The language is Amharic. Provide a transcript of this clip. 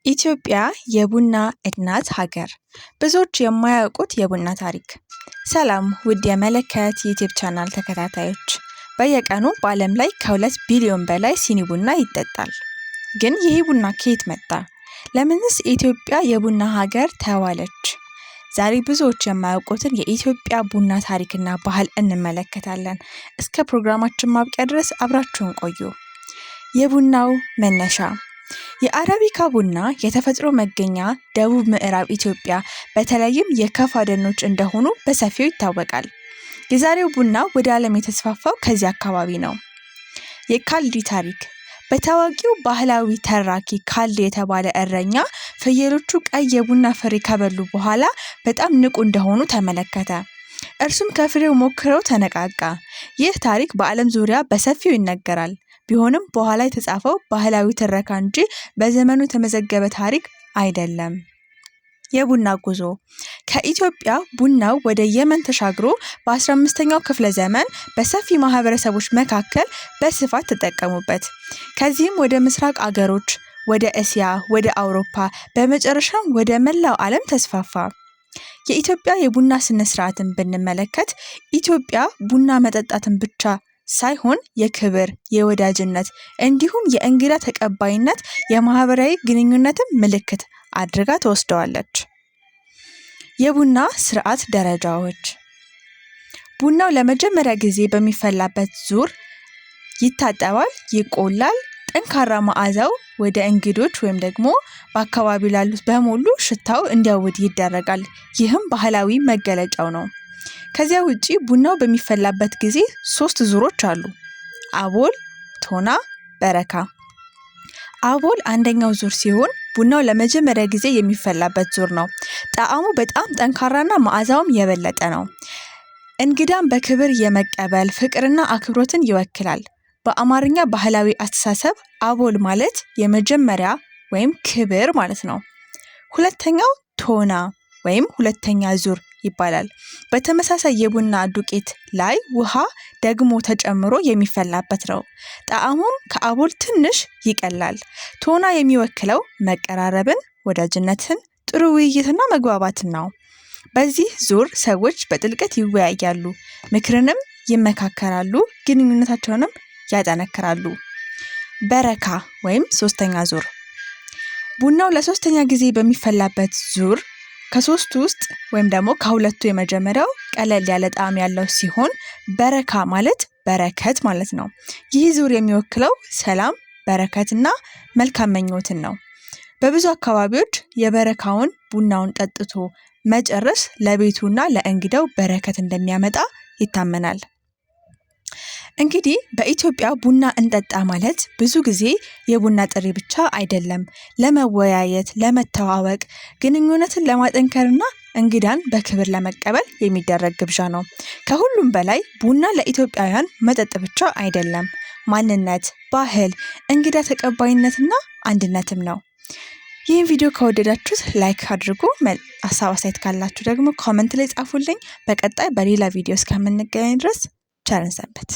ኢትዮጵያ የቡና እናት ሀገር፣ ብዙዎች የማያውቁት የቡና ታሪክ። ሰላም ውድ የመለከት ዩቲዩብ ቻናል ተከታታዮች፣ በየቀኑ በዓለም ላይ ከ2 ቢሊዮን በላይ ሲኒ ቡና ይጠጣል። ግን ይህ ቡና ከየት መጣ? ለምንስ ኢትዮጵያ የቡና ሀገር ተባለች? ዛሬ ብዙዎች የማያውቁትን የኢትዮጵያ ቡና ታሪክና ባህል እንመለከታለን። እስከ ፕሮግራማችን ማብቂያ ድረስ አብራችሁን ቆዩ። የቡናው መነሻ። የአረቢካ ቡና የተፈጥሮ መገኛ ደቡብ ምዕራብ ኢትዮጵያ፣ በተለይም የከፋ ደኖች እንደሆኑ በሰፊው ይታወቃል። የዛሬው ቡና ወደ ዓለም የተስፋፋው ከዚህ አካባቢ ነው። የካልዲ ታሪክ። በታዋቂው ባህላዊ ተራኪ ካልዲ የተባለ እረኛ ፍየሎቹ ቀይ የቡና ፍሬ ከበሉ በኋላ በጣም ንቁ እንደሆኑ ተመለከተ። እርሱም ከፍሬው ሞክረው ተነቃቃ። ይህ ታሪክ በዓለም ዙሪያ በሰፊው ይነገራል። ቢሆንም በኋላ የተጻፈው ባህላዊ ትረካ እንጂ በዘመኑ የተመዘገበ ታሪክ አይደለም። የቡና ጉዞ። ከኢትዮጵያ ቡናው ወደ የመን ተሻግሮ በ15ኛው ክፍለ ዘመን በሰፊ ማህበረሰቦች መካከል በስፋት ተጠቀሙበት። ከዚህም ወደ ምስራቅ አገሮች፣ ወደ እስያ፣ ወደ አውሮፓ፣ በመጨረሻም ወደ መላው ዓለም ተስፋፋ። የኢትዮጵያ የቡና ስነ ስርዓትን ብንመለከት፣ ኢትዮጵያ ቡና መጠጣትን ብቻ ሳይሆን የክብር፣ የወዳጅነት እንዲሁም የእንግዳ ተቀባይነት፣ የማህበራዊ ግንኙነትን ምልክት አድርጋ ትወስደዋለች። የቡና ስርዓት ደረጃዎች። ቡናው ለመጀመሪያ ጊዜ በሚፈላበት ዙር ይታጠባል፣ ይቆላል። ጠንካራ መዓዛው ወደ እንግዶች ወይም ደግሞ በአካባቢው ላሉት በሙሉ ሽታው እንዲያውድ ይደረጋል። ይህም ባህላዊ መገለጫው ነው። ከዚያ ውጪ ቡናው በሚፈላበት ጊዜ ሶስት ዙሮች አሉ። አቦል፣ ቶና፣ በረካ። አቦል አንደኛው ዙር ሲሆን ቡናው ለመጀመሪያ ጊዜ የሚፈላበት ዙር ነው። ጣዕሙ በጣም ጠንካራና መዓዛውም የበለጠ ነው። እንግዳን በክብር የመቀበል ፍቅርና አክብሮትን ይወክላል። በአማርኛ ባህላዊ አስተሳሰብ አቦል ማለት የመጀመሪያ ወይም ክብር ማለት ነው። ሁለተኛው ቶና ወይም ሁለተኛ ዙር ይባላል። በተመሳሳይ የቡና ዱቄት ላይ ውሃ ደግሞ ተጨምሮ የሚፈላበት ነው። ጣዕሙም ከአቦል ትንሽ ይቀላል። ቶና የሚወክለው መቀራረብን፣ ወዳጅነትን፣ ጥሩ ውይይትና መግባባትን ነው። በዚህ ዙር ሰዎች በጥልቀት ይወያያሉ፣ ምክርንም ይመካከራሉ፣ ግንኙነታቸውንም ያጠነክራሉ። በረካ ወይም ሶስተኛ ዙር። ቡናው ለሶስተኛ ጊዜ በሚፈላበት ዙር ከሶስቱ ውስጥ ወይም ደግሞ ከሁለቱ የመጀመሪያው ቀለል ያለ ጣዕም ያለው ሲሆን በረካ ማለት በረከት ማለት ነው። ይህ ዙር የሚወክለው ሰላም፣ በረከትና መልካም ምኞትን ነው። በብዙ አካባቢዎች የበረካውን ቡናውን ጠጥቶ መጨረስ ለቤቱና ለእንግዳው በረከት እንደሚያመጣ ይታመናል። እንግዲህ በኢትዮጵያ ቡና እንጠጣ ማለት ብዙ ጊዜ የቡና ጥሪ ብቻ አይደለም። ለመወያየት፣ ለመተዋወቅ፣ ግንኙነትን ለማጠንከርና እንግዳን በክብር ለመቀበል የሚደረግ ግብዣ ነው። ከሁሉም በላይ ቡና ለኢትዮጵያውያን መጠጥ ብቻ አይደለም። ማንነት፣ ባህል፣ እንግዳ ተቀባይነትና አንድነትም ነው። ይህን ቪዲዮ ከወደዳችሁት like አድርጉ። ሀሳብ አስተያየት ካላችሁ ደግሞ comment ላይ ጻፉልኝ። በቀጣይ በሌላ ቪዲዮ እስከምንገናኝ ድረስ ቸር እንሰንብት።